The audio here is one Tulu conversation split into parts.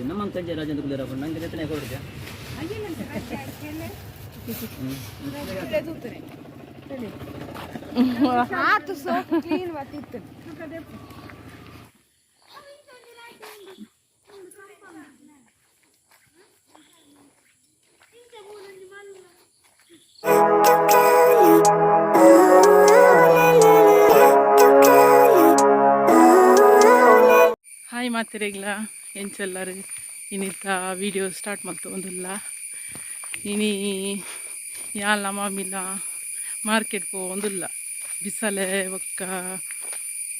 ನಮ್ಮ ಸಂಜೆ ರಾಜೇಂದ್ರ ಕುಲೇರ ನಂಗೆ ಎತ್ತನೆ ಕೊಡುತ್ತೆ. ಆತು ಸೋಪ್ ಕ್ಲೀನ್ ಬತ್ತಿತ್ತು. ಹಾಯ್ ಮಾತಿರೆಗ್ಲ, ಎಂಚೆಲ್ಲರು? ಇನ್ನಿತ್ತ ವಿಡಿಯೋ ಸ್ಟಾರ್ಟ್ ಮಲ್ತೊಂದುಲ್ಲ. ಇನಿ ಯಾಲ ಮಾಮಿಲ ಮಾರ್ಕೆಟ್ ಪೋವೊಂದುಲ್ಲ. ಬಿಸಲೆ ಬೊಕ್ಕ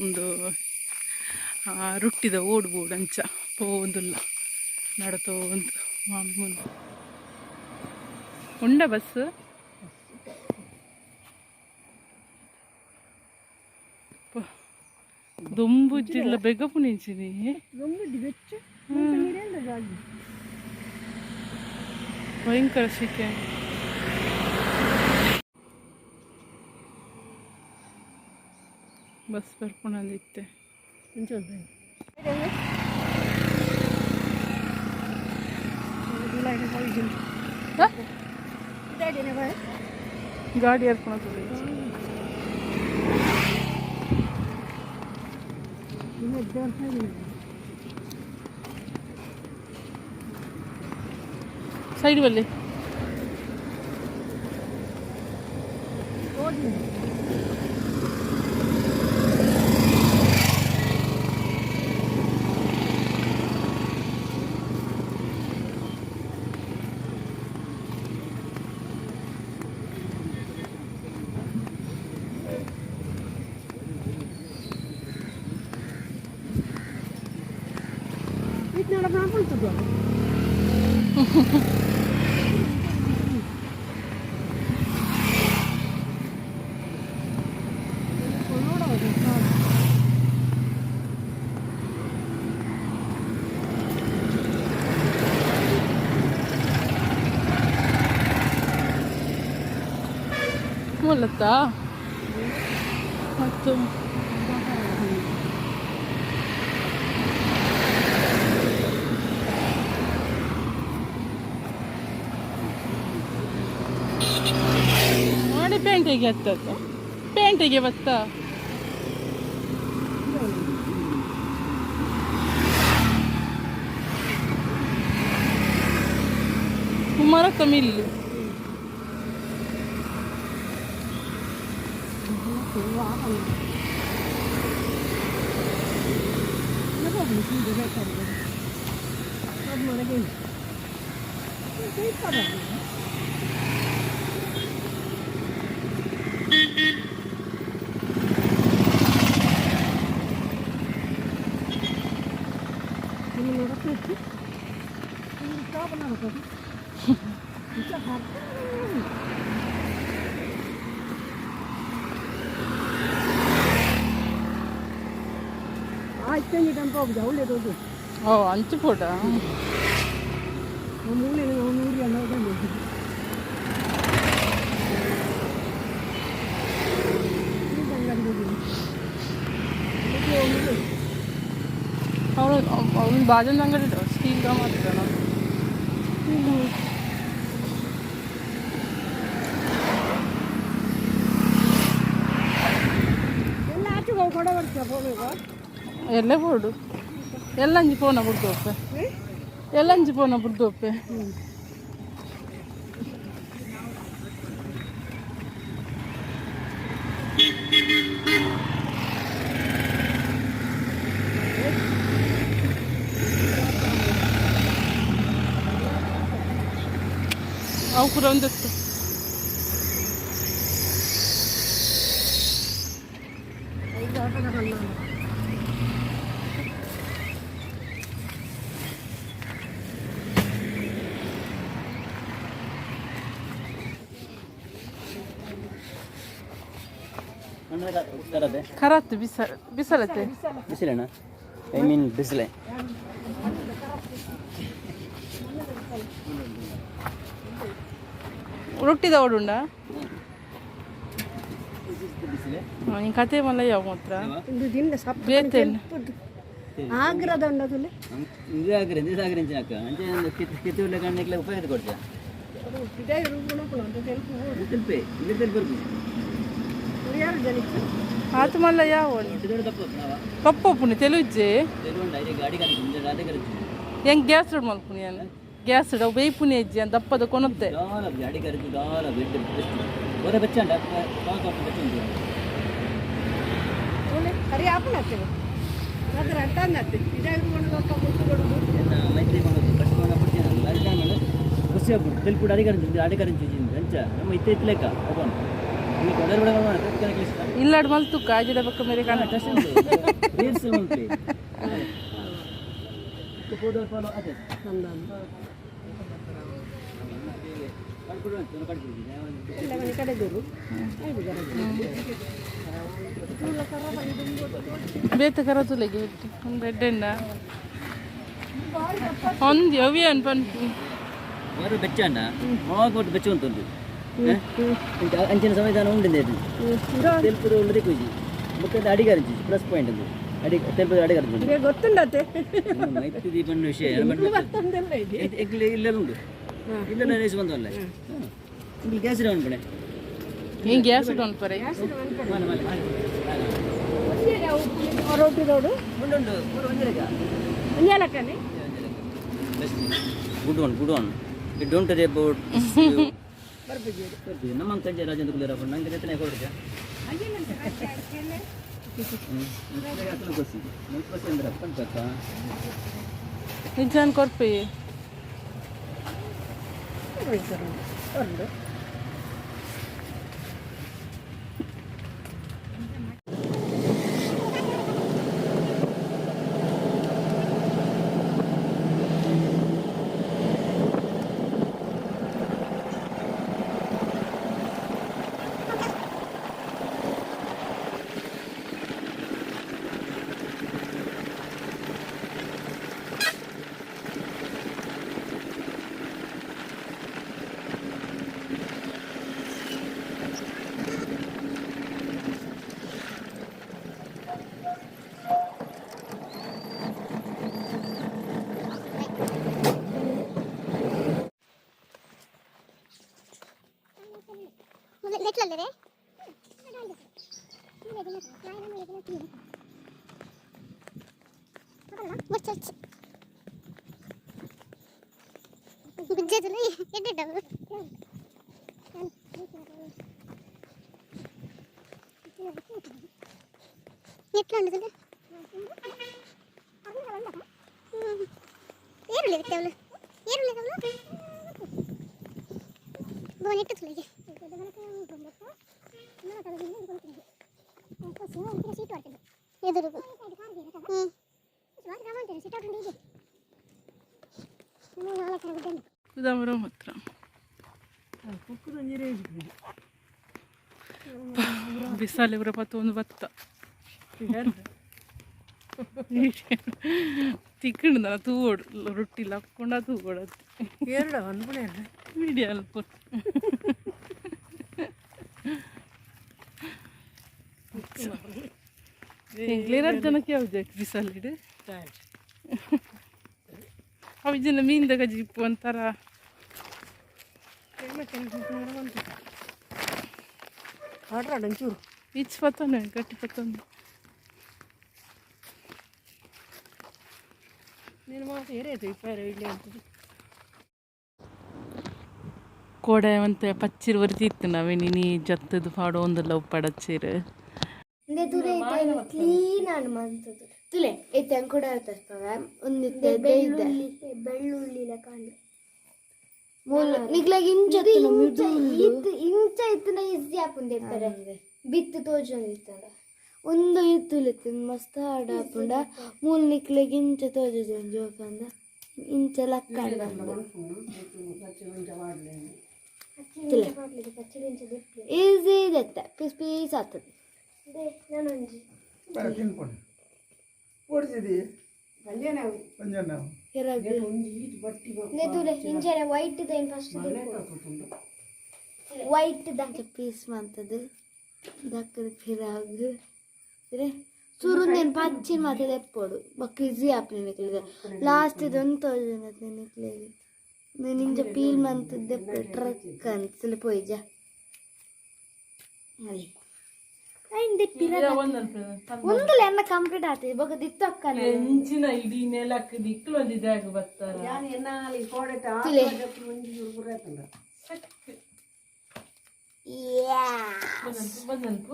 ಒಂದು ರುಟ್ಟಿದ ಓಡು ಬೋಡು, ಅಂಚ ಪೋವೊಂದುಲ್ಲ. ನಡತೋಂದು ಮಾಮೂಲು ಉಂಡ ಬಸ್. ದುಂಬುಜ್ಜಿಲ್ಲ, ಬೆಗ ಪುಣಿಂಚಿನಿ. ಭಯಂಕರ ಶೆಕೆ. ಬಸ್ ಬರ್ಪುನಂದಿತ್ತೆ. ಹ? ಗಾಡಿ ಏರ್ಪುಣ. ಸೈಡ್ ಬಲ್ಲಿ. ಮೂಲತ್ತಾ ಮತ್ತು ಮಾಡಿ ಪೇಂಟೆಗೆ ಹತ್ತತ್ತ, ಪೇಂಟೆಗೆ ಬತ್ತ. ಮರತ್ತ ಮಿಲ್ಲು. ಓ, ಅಂಚು ಫೋಟ. ಅವಳು ಅವನು ಬಾಜನ್ ಅಂಗಡಿ ಸ್ಟೀಲ್ ಮಾತ್ರ. ಎಲ್ಲೇ ಬೋಡು, ಎಲ್ಲಂಜಿ ಪೋನ ಬುಡ್ದೋಪೆ, ಎಲ್ಲಂಜಿ ಪೋನ ಬುಡ್ದೋಪೆ. ಅವು ಪೂರ ಒಂದಿತ್ತು. ಕರದೆ. ಕರತ್ತು, ಬಿಸ ಬಿಸಲತ್ತೆ. ಬಿಸಿಲೇನಾ? I mean ಬಿಸಿಲೆ. ರೊಟ್ಟಿದ ಓಡುಂಡ. ಬಿಸಿಲೆ. ನೀನು ಕತೆ ಮಲ್ಲ ಯಾವ ಮಾತ್ರ. ಒಂದು ದಿನ ಸಪ್. ಬೇತೇನು? ಆಗ್ರದ ಉಂಡದುಲೆ. ಇದು ಆಗ್ರೆ, ಇದು ಆಗ್ರೆ ಅಂಚಿನಕ್ಕ ಅಂಚೆ ಕಿತ್ತು ಉಳ್ಳ ಕಣ್ಣಕ್ಲೆ ಉಪಯೋಗ ಕೊಡ್ತೀಯ. ಇದು ತೆಲ್ಪೆ, ಇಲ್ಲಿ ತೆಲ್ಪೆ ಬರ್ಬೇಕು. ಆತು ಮಲ್ಲ ಯಾವ. ದೊಡ್ಡ ದಪ್ಪ ನಾವ. ಪಪ್ಪ ಪುಣಿ ತೆಲುಜ್ಜೆ. ತೆಲುಂಡ ಐರೆ ಗಾಡಿ ಕರೆದು ಅದೇ ಕರೆದು. ಹೆಂಗ್ ಗ್ಯಾಸ್ ರೋಡ್ ಮಲ್ಪುನಿ ನಾನು ಗ್ಯಾಸ್ ಇಡ ಬೇಯ್ಪುನಿ ಅಜ್ಜಿ ಅಂತ ದಪ್ಪದ ಕೊನತ್ತೆ. ದಾಲ ಗಾಡಿ ಕರೆದು ದಾಲ ಬೆಡ್ ಬೆಸ್ಟ್ ಹೊರ ಬೆಚ್ಚಂಡ ಕಾವು ಕಾಪು ಬೆಚ್ಚ. ಹರಿ ಆಪುಣತ್ತೆ ಅದರ ಅಟ್ಟನ್ನತ್ತೆ ಮೈತ್ರಿ ಮಾಡೋದು ಕಷ್ಟ ಪಡ್ತೀನಿ ಅಡಿಗೆ ಖುಷಿ ಆಗ್ಬಿಟ್ಟು ತೆಲ್ಪುಡು ಅಡಿಗೆ ಅಡಿಗೆ ಅಂಚ ನಮ್ಮ ಇತ್ತೆ ಇತ್ತಲೇಕ ಹೋಗೋಣ ನೀವು ಕೊಡರ್ ಬಿಡ ಮಾಡೋಣ. ಇಲ್ಲಾಡ್ ಮಲ್ತು ಕಾಜಿಡ ಬಕ್ಕ ಮೇರೆ ಕಾಣ. ರೀಲ್ಸ್ ಮಲ್ಪಿ ಫೋಟೋ ಫಾಲೋ ಅದೇ. ಕಡೆ ದೂರು. ಬೇತ ಕರತುಲೆಗೆ ಒಂದು ಎಡ್ಡೆಂಡ ಒಂದು ಅವಿ ಅನ್ಪನ್. ವಾರ ಬೆಚ್ಚಂಡ ಮಾವು ಬೆಚ್ಚ ಉಂಟು. ಅಂಚಿನ ಸಂವಿಧಾನ ಉಂಡು. ತೆಲ್ಪುದು ಉಂಡು ಕುಜಿ ಬೊಕ್ಕ ಅಡಿಗಾರ ಪ್ಲಸ್ ಪಾಯಿಂಟ್ ಅದು ಅಡಿ ತೆಲ್ಪುದು ಅಡಿಗಾರ. ಗೊತ್ತುಂಡತ್ತೆ. ಮೈತ್ರಿ ದೀಪಣ್ಣ ವಿಷಯ. ಬರ್ತಂದೆಲ್ಲ ಇದೆ. ಎಗ್ಲಿ ಇಲ್ಲೆಲ್ಲ ಉಂಟು, ಇಲ್ಲೆಲ್ಲ ರೇಸ್ ಬಂದವಲ್ಲ. ಇಲ್ಲಿ ಗ್ಯಾಸ್ ಉಂಟು ಬಣೆ. ಹಿಂಗೆ ಗ್ಯಾಸ್ ಇಡು ಅನ್ಪರೆ. ಮಾಲೆ ಮಾಲೆ ಮಾಲೆ. ರೋಟಿ ರೋಡು. ಉಂಟು ಉಂಟು ಪೂರ ಒಂದೇ ಲೆಕ್ಕ. ಒಂಜಲಕ್ಕನೆ. Good one, good one. You don't worry about. ನಮ್ಮ ಕಂಜೆ ರಾಜೇಂದ್ರ ಕುಲೇರ ನಂಗೆ ಎತ್ತನೆ ಕೊಡ್ತೀಯ. ನಿಜಾನ್ ಕೊರ್ಪಿ. ಉಂಡು. ನೆಟ್ಲಲ್ಲೇ. ಗುಜ್ಜೆದುಲ ಎಡ್ಡೆಡ್ಡವು. ಎಟ್ಲ ಉಂಡು ಏರುಳ್ಳಿ ಅವಳು ಏರುಳ್ಳಿ ಅವಳು ಬೋನೆಟ್ಟು ತುಳಿಗೆ. ಎದುರುಗು ಹ್ಞೂ ಕುದಾಮರ ಮಾತ್ರ ಬಿಸಾಲಿ ಪತ್ತು ಒಂದು ಬತ್ತ ತಿಕ್ಕಂಡು ತೂವೋಡು ರೊಟ್ಟಿ ಲಕ್ಕೊಂಡ ತೂವೋಡು. ಎರಡು ಒಂದು. ಮೀಡಿಯ ಅಲ್ಪ. ಎಂಕ್ಲೇನಾರು ಜನಕ್ಕೆ ಯಾವ್ದು ಬಿಸಾಲಿಡು ಅವು ಜನ ಮೀನ್ದ ಗಜಿಪ್ಪು ಒಂಥರ. ಆಡ್ರಾಡ ಒಂಚೂರು. ಈಚ್ ಪತ್ತೊಂದು ಗಟ್ಟಿ ಪತ್ತೊಂದು. ನೀನು ಮಾತು ಏರಾಯ್ತು ಇಪ್ಪಾರ ಇಲ್ಲಿ ಅಂತ. ಕೋಡೆ ಒಂತೆ ಪಚ್ಚಿರು ಒರಿತಿತ್ತು ನಾವೇ ನಿನಿ ಜತ್ತದ ಪಾಡೋ ಒಂದು ಲವ್ ಪಡಚ್ಚಿರು. ಕ್ಲೀನ್ ಆನ್ ಮಂತದ್ದು ತುಲೆ ಇತ್ತೆ ಅಂಕುಡ ತರ್ಪವೆ ಒಂದಿತ್ತೆ ಬೆಳ್ಳುಳ್ಳಿ ಬೆಳ್ಳುಳ್ಳಿ ಲೆಕ್ಕ ಮೂಲ ನಿಗ್ಲಾಗ ಇಂಚ ಇತ್ತು ಇಂಚ ಇತ್ತಿನ ಈಸಿ ಆಪುಂಡು ಇರ್ತಾರೆ ಬಿತ್ತು ತೋಜೊಂದಿತ್ತಂಡ ಒಂದು ಇತ್ತುಲಿತ್ತು ಮಸ್ತ್ ಹಾಡ್ ಆಪುಂಡ ಮೂಲ ನಿಕ್ಲೆಗ್ ಇಂಚ ತೋಜುಜಿ ಜೋಕಂದ ಇಂಚ ಲಕ್ಕ ಈಸಿ ಇದೆತ್ತ ಪೀಸ್ ಪೀಸ್ ಆಗ್ತದೆ. ತಿನ್ಕೊಂಡು ಓಡಿಸಿದಿ ಒಂಜನ. ಇಂಚನೆ ವೈಟ್ ದೈನ್ ಫಸ್ಟ್ ವೈಟ್ ದ ಪೀಸ್ ಮಂತದ್ದು. ದಕ್ಕದ ಫಿರಾಗ್ ಇರೆ ಸುರುಂದೇನು ಪಚ್ಚಿನ ಮಾತ್ರ ದೆಪ್ಪೊಡು ಬೊಕ್ಕ ಇಸಿ ಆಪುನ ನಿಕ್ಲೆಗ್ ಲಾಸ್ಟ್ ಇದೊಂದು ತೋಜುಂಡು ನಿಕ್ಲೆಗ್ ನಿಂಜ ಪೀಲ್ ಮಂತ್ ದೆಪ್ಪು ಟ್ರಕ್ ಅಂತಲೇ ಪೋಯಿಜ ಅಲ್ಲಿ ಐನ್ ದೆಪ್ಪಿರ ಒಂದಲ್ಲ ಎನ್ನ ಕಂಪ್ಲೀಟ್ ಆತದೆ ಬೊಕ್ಕ ದಿತ್ತಕ್ಕನ. ಎಂಚಿನ ಇಡೀ ನೆಲಕ್ ದಿಕ್ಲು ಒಂಜಿ ಜಾಗ ಬರ್ತಾರ. ತುಲೆ. ಬಂದನ್ಪು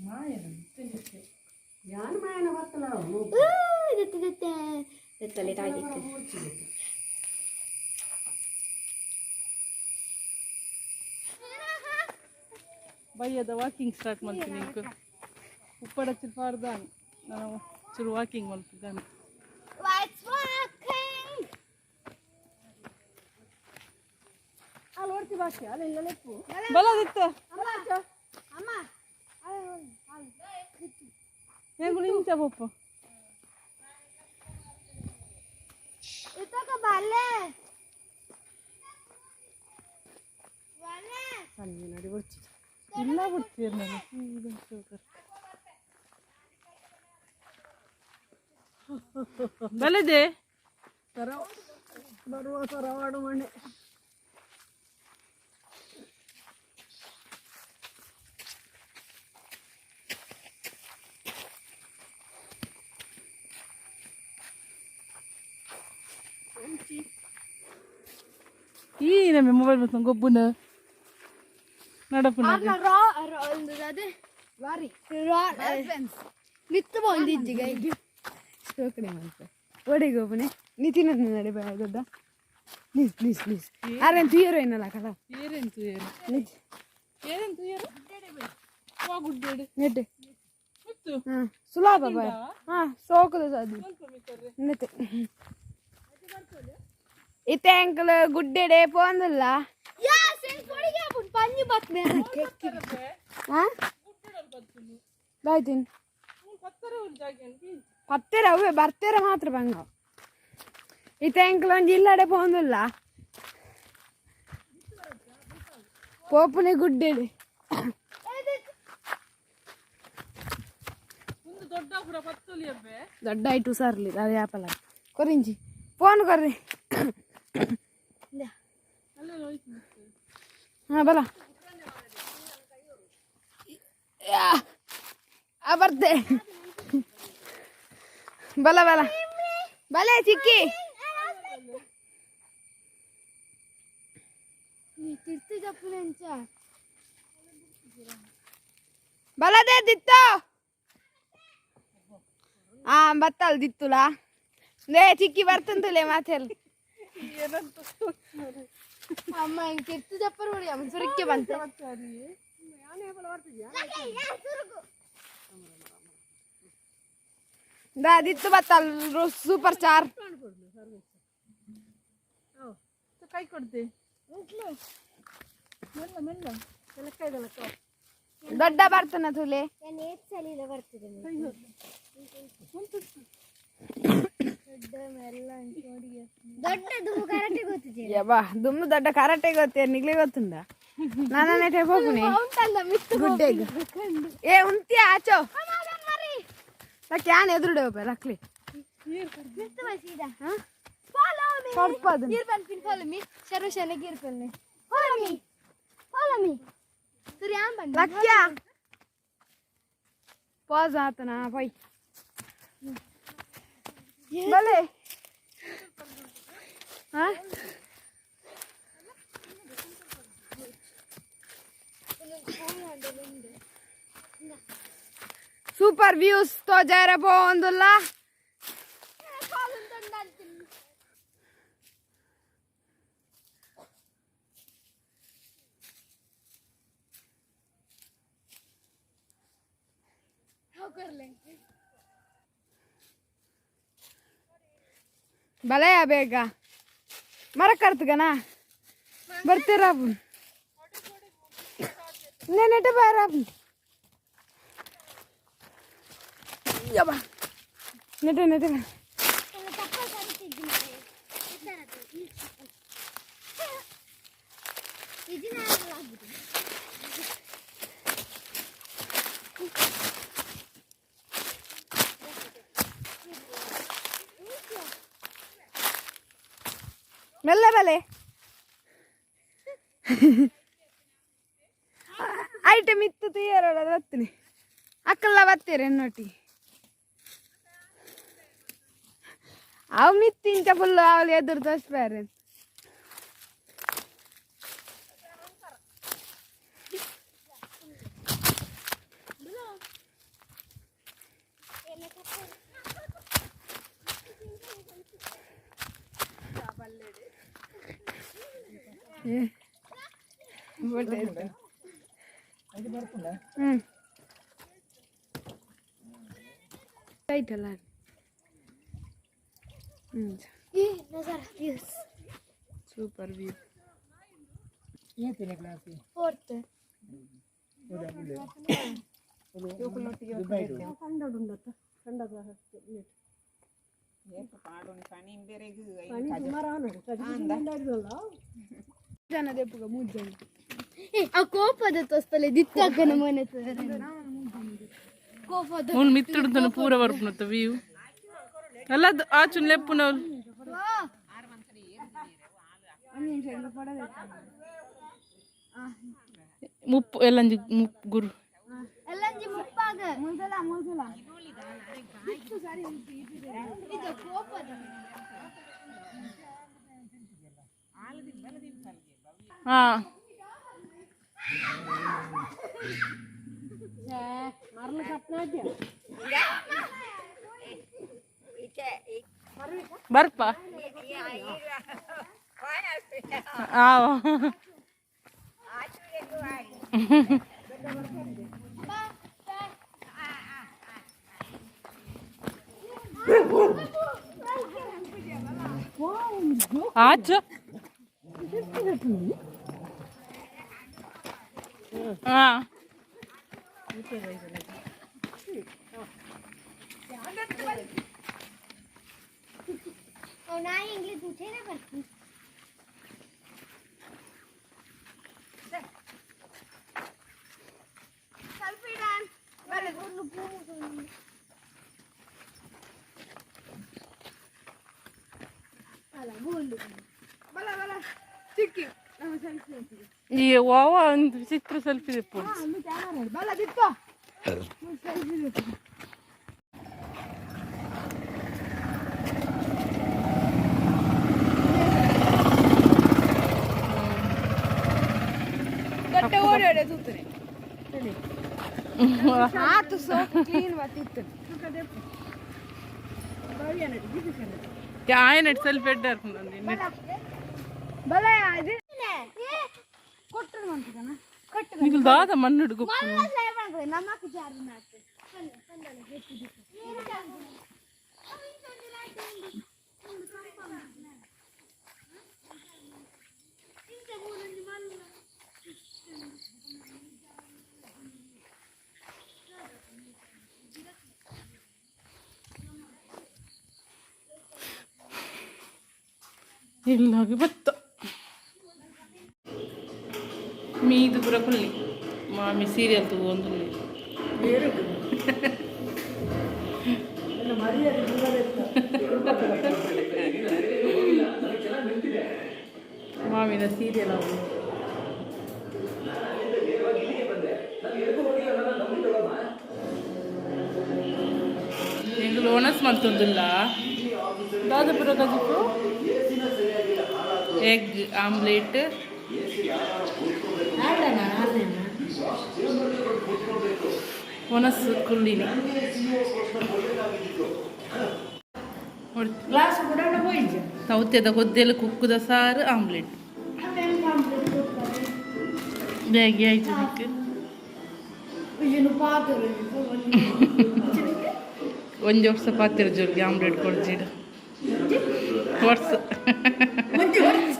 ಮಾಯ. ದೆತ್ತೆ ದೆತ್ತೆ ದೆತ್ತಲೆ ತಾಗಿತ್ತು. ಬಯ್ಯದ ವಾಕಿಂಗ್ ಸ್ಟಾರ್ಟ್ ಮಾಡ್ತೀನಿ ಇಂಕು ಉಪ್ಪಡ ಚುರು ಪಾಡ್ದಾನೆ ನಾನು ಚುರು ವಾಕಿಂಗ್ ಮಲ್ಪಿದ್ದಾನೆ. Let's walking. ಬಲದಿತ್ತ ಹೆಂಗು ಇಂಚ ಪಪ್ಪ. ಇತ್ತಕ ಬಾಲೆ. ಇಲ್ಲ ಬಿಡ್ತೀರ ನಾನು. ಬಲದೆ. ಬರುವ ಸರವಾಡು ಮಣ್ಣೆ. ಈ ನಮ್ಮ ಮೊಬೈಲ್ ಬಂತು ಗೊಬ್ಬುನ ನಡಪುನ. ರಾ ಅದೇ ಬಾರಿ ರಾ ಮಿತ್ತು ಬಂದಿಜ್ಜಿಗ. ಸ್ಟೋಕನೆ ಮಾಡ್ತೆ ಓಡಿಗೆ ಒಬ್ಬನೇ ನಿತಿನ್ ನಡೆ ದೊಡ್ಡ. ಪ್ಲೀಸ್ ಪ್ಲೀಸ್ ಪ್ಲೀಸ್, ಅರೆ ತುಯ್ಯರು ಏನಲ್ಲ ಕಲ. ಏರೇನು ತುಯ್ಯರು, ಏರೇನು ತುಯ್ಯರು? ವಾ ಗುಡ್ಡೇಡು. ನೆಟ್ಟೆ. ಮಿತ್ತು. ಹಾಂ, ಸುಲಭ ಬಾಯ್. ಹಾಂ, ಸೋಕದ ಅದು ನೆತ್ತೆ. ಇತ್ತೆ ಅಂಕಲ್ ಗುಡ್ಡೆಡೆ ಪೋಂದಲ್ಲ. ಯಾ ಸೆನ್ ಕೊಡಿಗೆ ಆಪುನ್ ಪಂಜು ಬತ್ನೆ. ಹಾಂ, ಬಾಯ್ತೀನಿ. ಪತ್ತರ ಒಂದು ಜಾಗ. ಪತ್ತೆರ ಅವೇ ಬರ್ತೀರ ಮಾತ್ರ ಬಂಗ. ಇತ್ತೆ ಅಂಕಲ್ ಒಂಜಿ ಇಲ್ಲಡೆ ಪೋಂದಿಲ್ಲ ಪೋಪುನೆ ಗುಡ್ಡೆಡೆ. ಒಂದು ದೊಡ್ಡ ಪುರ ಪತ್ತೊಲಿ ಅಬ್ಬೆ. ದೊಡ್ಡ ಐಟು ಸರ್ಲಿ ಅದು ಆಪಲ ಕೊರಿಂಜಿ ಫೋನ್ ಕೊರ್ರಿ. ಅಲ್ಲೆಲ್ಲ ಹೋಯ್ತು ಮಿತ್ತು. ಹಾಂ, ಬಲ ಆ ಬರ್ತೆ. ಬಲ ಬಲ ಬಲೆ ಚಿಕ್ಕಿ. ನೀ ತಿರ್ತಿ ಜಪ್ಪುನೆಂಚ. ಬಲದೇ ದಿತ್ತು. ಆ ಬತ್ತಲ್ ದಿತ್ತುಲಾ ಲೇ ಚಿಕ್ಕಿ ಬರ್ತಂತಲೇ ಮಾತೆಲ್. ಅಮ್ಮ ಹಿಂಗ್ ತಿರ್ತಿ ಜಪ್ಪರು ನೋಡಿ ಅಮ್ಮ ಸುರಕ್ಕೆ ಬಂತೆ. ದಾ ದಿತ್ತು ಬತ್ತಲ್ ಸೂಪರ್ ಸ್ಟಾರ್. ಕೈ ಕೊಡ್ತೆ ಮೆಲ್ಲ ಮೆಲ್ಲ. ದೊಡ್ಡ ಬರ್ತನ ತುಲೆ. ನಾನು ಏತ್ ಸಲ ಬರ್ತದೆ. ದೊಡ್ಡ ದುಮ್ಮು ಕರಾಟೆ ಗೊತ್ತಿದೆ. ಯಬ್ಬಾ, ದುಮ್ಮು ದೊಡ್ಡ ಕರಾಟೆ ಗೊತ್ತೇ ನಿಗ್ಲೇ ಗೊತ್ತುಂಡ ನಾನೇ ಹೋಗುನಿ. ಉಂಟಲ್ಲ ಮಿತ್ತು. ಗುಡ್ಡೆಗ್ ಏ ಉಂತಿ ಆಚೋ ಲಕ್ ಯಾನ್ ಎದುರುಡೆ ಒಬ್ಬ ಲಕ್ಲಿ. ಮಿತ್ತು ಬಸೀದಾ. ಫಾಲೋ ಮೀ. ಕೊಡ್ಪದು. ಗೀರ್ ಪನ್ಪಿನ್ ಫಾಲೋ ಮೀ ಶರ್ವಶನ ಗೀರ್ ಪನ್ನೆ ಫಾಲೋ ಮೀ ಫಾಲೋ ಮೀ ಸರಿ ಆನ್ ಬಂದ. ಲಕ್ಯ ಪಾಸ್ ಆತನ ಪೊಯ್ ಬಲೆ ಹಾ. Super views ತೋಜಾರ ಪೋಂದುಲ್ಲ. ಬಲಯ ಬೇಗ ಮರ ಕರ್ತಗನ ಬರ್ತೀರ ನೆನೆಟ ಬಾರ. ಯಬ್ಬ ನೆಟೆ ನೆಟೆ. ಮೆಲ್ಲ ಬಲೆ ಐಟಮ್ ಇತ್ತು ತುಯ್ಯರೋಡ ಬತ್ತೀನಿ ಅಕ್ಕಲ್ಲ ಬತ್ತೀರ ಎನ್ನೊಟ್ಟಿ ಅವು ಮಿತ್ತಿಂಚ ಫುಲ್ ಅವಳು ಎದುರು ತೋರಿಸ್ಬಾರೆ. ಹ್ಞೂ ಟೈಟ್ ಅಲ್ಲ. ಹ್ಞೂ. ನಜಾರ ವ್ಯೂಸ್. Super view. ಏತನೇ ಕ್ಲಾಸ್? ಫೋರ್ತ್. ದುಬೈಡು. ಕಂಡಡುಂಡತ್ತ ಕಂಡದ. ಪನಿ ಸುಮಾರು ಆನಡು ಜನ ದೆಪ್ಪುಗ ಮೂರು ಜನ. ಏ, ಆ ಕೋಪದ ತೋಸ್ಪಲೆ ದಿತ್ತಾಕನ ಮನೆ ಕೋಪದ. ಅವ್ನು ಮಿತ್ತುಡ್ದನು ಪೂರ ಬರ್ಪುನತ್ತ ವ್ಯೂ ಅಲ್ಲ ಅದು ಆಚುನ್ ಲೆಪ್ಪುನವ್ಲು. ಒಂದು ನಿಮಿಷ ಇಂದು ಫೋಟೋ. ಮುಪ್ಪು ಎಲ್ಲಂಜಿ ಮುಪ್ಪು ಗುರು. ಎಲ್ಲಂಜಿ ಮುಪ್ಪಾಗ. ಮೂಸಲ ಮೂಸಲ. ಇದು ಕೋಪದ. ಹಾ. ಮರಳು ಕಟ್ನಾದ್ಯ. ಬರ್ಪ ಆ. ಆಚ ಹಾ. ನಾಯಿ ಇಂಗ್ಲೀಷ್ ಮುಚ್ಚೇನೆ ಬರ್ತೀನಿ. ಬಲ ಬಲ ಚಿಕ್ಕಿ ನಮ್ಮ ಸೆಲ್ಫಿ. ಈ ವಾವ ಒಂದು ವಿಚಿತ್ರ ಸೆಲ್ಫಿ ದೆಪ್ಪು. ಕ್ಯಾಮರಾ ಬಲ ದಿಕ್ಕ ಸೆಲ್ಫಿ. ದೊಡ್ಡ ಓಡಿ ಓಡಿ ತೂತನೆ ಆತು ಸೋಪ್ ಕ್ಲೀನ್ ಬತ್ತಿತ್ತು. ಆಯನ ಸೆಲ್ಫಿ ಎಡ್ಡಾರ್. ಬಲ ಇದು ಕೊಟ್ಟರು ಮಂತದನ. ನಿಕುಲ್ ದಾದ ಮಣ್ಣುಡು ಗುಪ್ಪು. ನಮ್ಮಕ್ಕ ಜಾರಿ ಮಾಡ್ತೇವೆ. ಇಲ್ಲಾಗಿ ಬತ್ತ ಮೀದು ಪೂರ ಕುಲ್ಲಿ ಮಾಮಿ ಸೀರಿಯಲ್ ತಗೊಂಡು. ಮಾಮಿನ ಸೀರಿಯಲ್ ಅವು. ಎಂಗುಲು ಒಣಸ್ ಮಂತೊಂದುಲ್ಲ ದಾದ ಪೂರ ಕಜಿಪು ಎಗ್ ಆಮ್ಲೆಟ್ ಒಣಸ್ ಕುಲ್ಲಿನಿ. ಗ್ಲಾಸ್ ಕೂಡ ಹೋಯ್ತು. ಸೌತೆದ ಕೊದ್ದೆಲು ಕುಕ್ಕುದ ಸಾರು ಆಮ್ಲೆಟ್ ಬ್ಯಾಗಿ ಆಯ್ತು ನಿಕ್. ಪಾತ್ರ. ಒಂಜಿ ವರ್ಷ ಪಾತಿರ ಜೋರಿಗೆ ಆಮ್ಲೆಟ್ ಕೊಡ್ಜಿಡ ವರ್ಷ. ಒಂಜಿ ವರ್ಷ.